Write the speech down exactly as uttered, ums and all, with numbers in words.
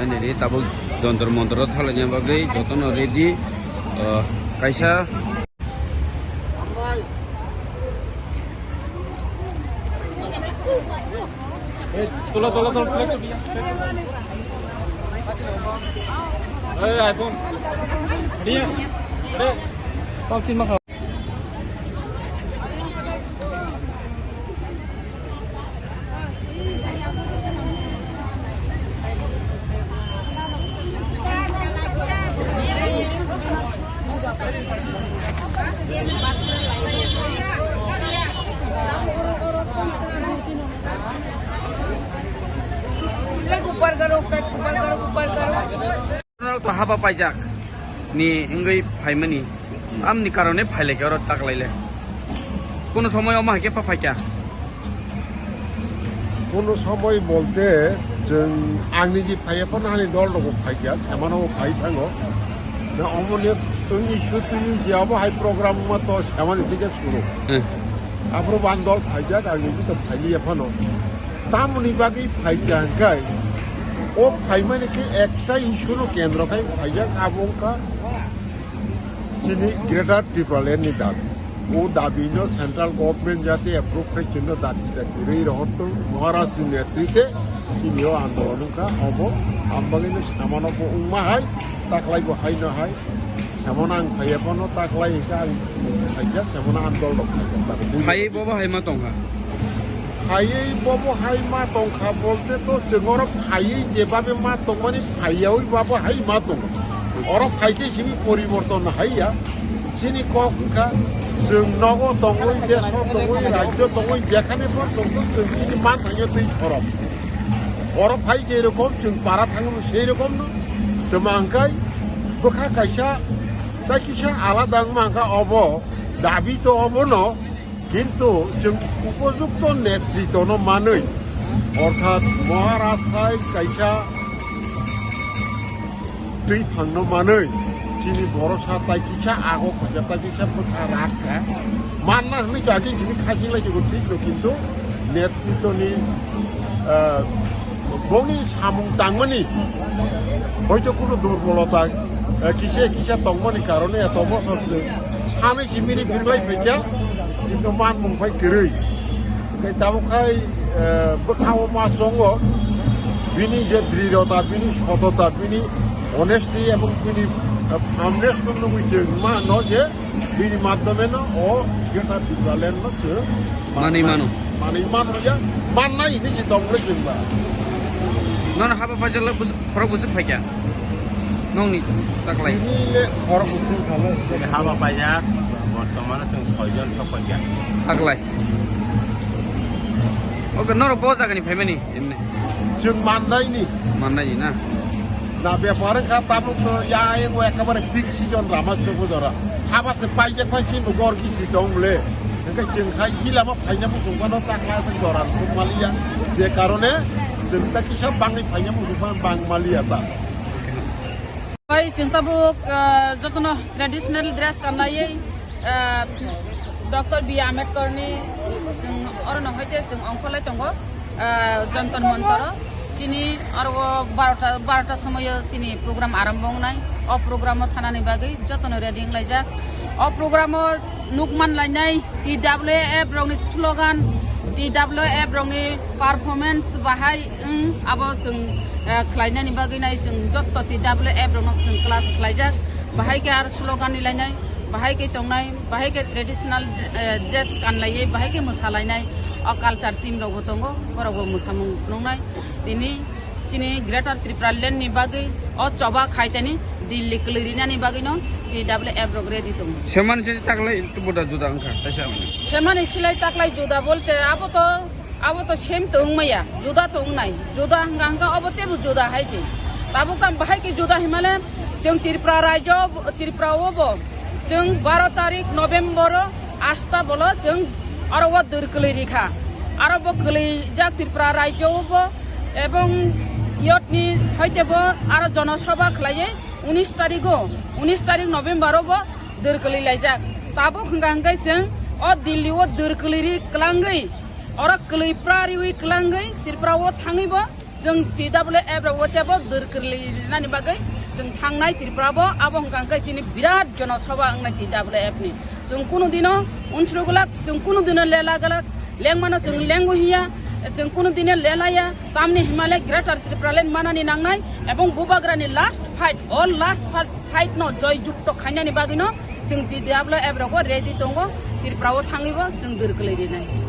Nini tabuk jontor montor o thalaina bagwi jotono ready, ah, kaisa. Ei, tola, tola, tola, flex. Ei, iPhone. Ready? Ready? Flag upar karo, flag upar karo, upar karo. Norok to haba paijak ni wngwi phaimani. Amni karone phailaikha oro taklaile. Kono somoy omo haikhe pha phaikha. Kono somoy bolte chwng angni ji phaiya phano hani dol rok phaikha, semano phai thango. Na omoni tungni sutuni je abo hai program ma to semani thike suru. Hmm. Aphuru ban dol phaijak, angni ji to phailiya phano. Tamoni bagwi phaikha hwnkhe, o phaimani khe ekta issue no kendro khai phaijak, abo wngkha chini Greater Tipraland ni dabi. O dabi no central government jate approve khai chwngno dati dati rwi rohortong Maharaj ni netrite chini o andolon wngkha obo ambagwi no samano bo wngma hai taklai bo hai no hai. Semona ang phaiya phano taklai hwnkhe ang phaikha, semona ang dol rok phaikha. Phaiwi bobo hai ma tongkha? Phaiwi bobo hai ma tongkha bolte to chwng oro phaiwi jebabe ma tongmani phaiyawi babo hai ma tongo. Oro phaikhe simi poriborton haiya. Chini kok wngkha chwng nogo tongwi, deso tongwi, rajyo tongwi, jekhane bo tongthok chwng chini man thangya twi sorok. Oro phai je rokom chwng para thangwi sei rokom no. Tamo hwnkhe bwkha kaisa, tai kisa alada wngma hwnkha obo, dabi to obono, kintu chwng upojukto netritwno manwi, orthat Maharaj hai kaisa twi phangno manwi, chini borosa tai kisa ago khaja tai kisa bwkha rak kha. Manna hwnwi to agi simi khasi lai jugo thik no, kintu netritwni, ah, bongni samung tangmani hoito kuno durbolota, eh, kisa kisa tongmani karone eto bosor se sanwi simi ni birlai phaikha, kintu manmung phai kwrwi. Hwnkhe tabuk khai, eh, bwkhao ma chongo, bini je drirota, bini sotota, bini honesty ebong bini, eh, firmness no nugwi chwng mano je bini madhyome no o Greater Tipraland no chwng manwi mano. Manwi mano ya, mannai hinwi se tongmani chwng ba. Nono haba paijak le bus-, khorok bwswk phaikha? Nokni taklai. Bini le khorok bwswk khala. Bini haba paijak, bortomano chwng soijon sok paikha. Taklai. Oke, norok bo jagani phaimani emne? Chwng mandaini. Mandaini na? Na bepar wngkha tabuk to ya ego ekabare peak season rama chwng bujora. Haba se paijak pai chini gor gisi tong le. Hwnkhe chwng khai gilama phaina muchung phano takla se jora rwk maliya. Je karone chwng ta kisa bangwi phaina muchung phano bang maliya ta. Bai chwng tabuk, ah, jotono traditional dress kanlaiwi, ah, Doctor B Ambedkar ni chwng orono hoite chwng ongkholai tongo, ah, Jantar Mantar o. Chini oro barota, barota somoio chini program arambo wngnai. O program o thanani bagwi jotono ready wnglaijak. O program o nukman lainai T W F rokni slogan, T W F rokni performance bahai wng, abo chwng, eh, khlainani bagwi nai chwng jotto T W F rokno chwng class khlaijak, bahai khe aro slogan ni lainai, bahai khe tongnai, bahai khe traditional, eh, dress kanlaiwi, bahai khe mwsalainai, o culture team rokbo tongo, borokbo mwsamung nuknai. Tini chini Greater Tripura Land ni bagwi o choba khaitani Delhi kwlwi rinani bagwino T W F rok ready tongo. Semani se taklai buda juda wngkha, kaisa wngkha. Semani silai taklai juda bolte abo to, abo to same to wngmaya, juda to wngnai. Juda hwnkha hwnkha obo teibo juda hai se. Tabuk tam bahai khe juda himale chwng Tripura rajyo, Tripura o bo chwng baro tarik November o asta bolo chwng aro o dwr kwlwi rikha. Aro bo kwlwijak Tripura rajyo o bo ebong yotni hoite bo aro jonosabha khlaiwi unis tarigo, unis tarik November o bo dwr kwlwi laijak. Tabuk hwnkha hwnkhe chwng o Delhi o dwr kwlwi ri kwlangwi Oro kwlwi prariwi kwlangwi Tripura o thangwi bo chwng T W F rok o tebo dwr kwrwi rinani bagwi chwng thangnai Tripura bo. Abo hwnkha hwnkhe chini birat jonosabha wngnai T W F ni. Chwng kunu dino unsuru glak, chwng kunu dino lela glak, lengmano chwng lengo hiya, chwng kunu dino lelaya, tamni himale Greater Tripura Land manani nangnai, ebong bubagrani last fight, all last fight, fight no joy jukto khainani bagwino chwng T W F rogo ready tongo, Tripura o thangwi bo chwng dwr kwlwi rinai.